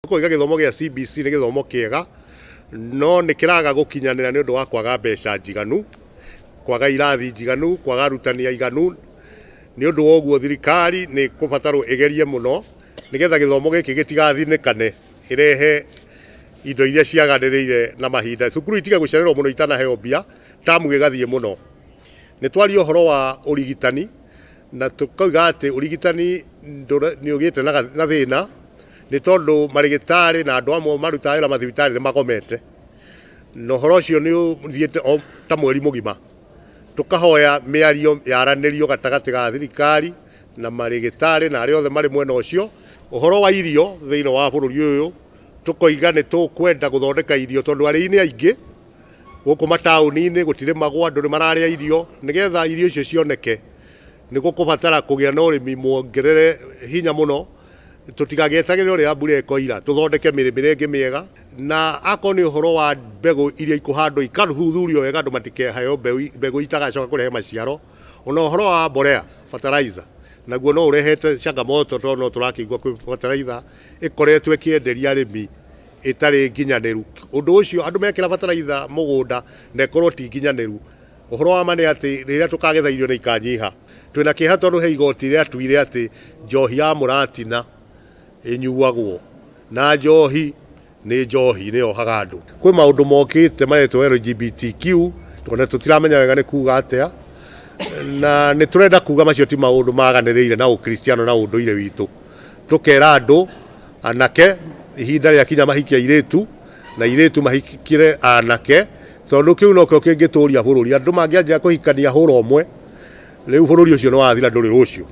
Tũkoiga gĩthomo gĩa CBC nĩ gĩthomo kĩega, no nĩ kĩraga gũkinyanĩra nĩ ũndũ wa kwaga mbeca njiganu, kwaga irathi njiganu, kwaga arutani aiganu. Nĩ ũndũ wa ũguo thirikari nĩ ĩkũbatarwo ĩgerie mũno nĩgetha gĩthomo gĩkĩ gĩtigathinĩkane, ĩrehe indo iria ciaganĩrĩire na mahinda. Cukuru itige gũcererwo mũno itanaheo mbia, tamu ĩgathiĩ mũno. Nĩ twaria ũhoro wa ũrigitani na tũkoiga atĩ ũrigitani nĩ ũgĩte na thĩna nĩ tondũ marĩgĩtarĩ na andũ amwe marutaga wĩra mathibitarĩ nĩ magomete, na ũhoro ũcio nĩ ũthiĩte o ta mweri mũgima. Tũkahoya mĩario yaranĩrio gatagatĩ ga thirikari na marĩgĩtarĩ na arĩa othe marĩ mwena ũcio. Ũhoro wa irio thĩinĩ wa bũrũri ũyũ, tũkoiga nĩ tũkwenda gũthondeka irio tondũ arĩi nĩ aingĩ gũkũ mataũni-inĩ gũtirĩmagwo, andũ nĩ mararĩa irio, nĩgetha irio icio cioneke nĩ gũkũbatara kũgĩa na ũrĩmi muongerere hinya mũno. Tũtigagĩetagĩrĩre ũrĩa mbura ĩkoira, tũthondeke mĩrĩmĩre ĩngĩ mĩega, na akorwo nĩ ũhoro wa mbegũ iria ikũhandwo ikathuthurio wega andũ matikaheo mbegũ itagacoka kũrehe maciaro. Ona ũhoro wa mbolea, fertilizer, naguo no ũrehete changamoto tondũ no tũrakĩigua kwĩ fertilizer ĩkoretwo ĩkĩenderia arĩmi ĩtarĩ nginyanĩru. Ũndũ ũcio andũ mekĩra fertilizer mũgũnda na ĩkorwo ti nginyanĩru, Ũhoro wa ma nĩ atĩ rĩrĩa tũkagetha irio nĩ ikanyiha. Twĩna kĩeha tondũ he igoti rĩatuire atĩ njohi ya mũratina ĩnyuagwo na njohi nĩ njohi nĩ yohaga andũ. Kwĩ maũndũ mokĩte maretwo LGBTQ ona tũtiramenya wega nĩ kuga atĩa, na nĩ tũrenda kuga macio ti maũndũ maganĩrĩire na ũkristiano na ũndũire witũ. Tũkera andũ anake ihinda rĩakinya mahikie airĩtu na airĩtu mahikire anake tondũ kĩu nokĩo kĩngĩtũria bũrũri. Andũ mangĩanjia kũhikania hũra ũmwe, rĩu bũrũri ũcio nĩ wathira ndũrĩ rũciũ.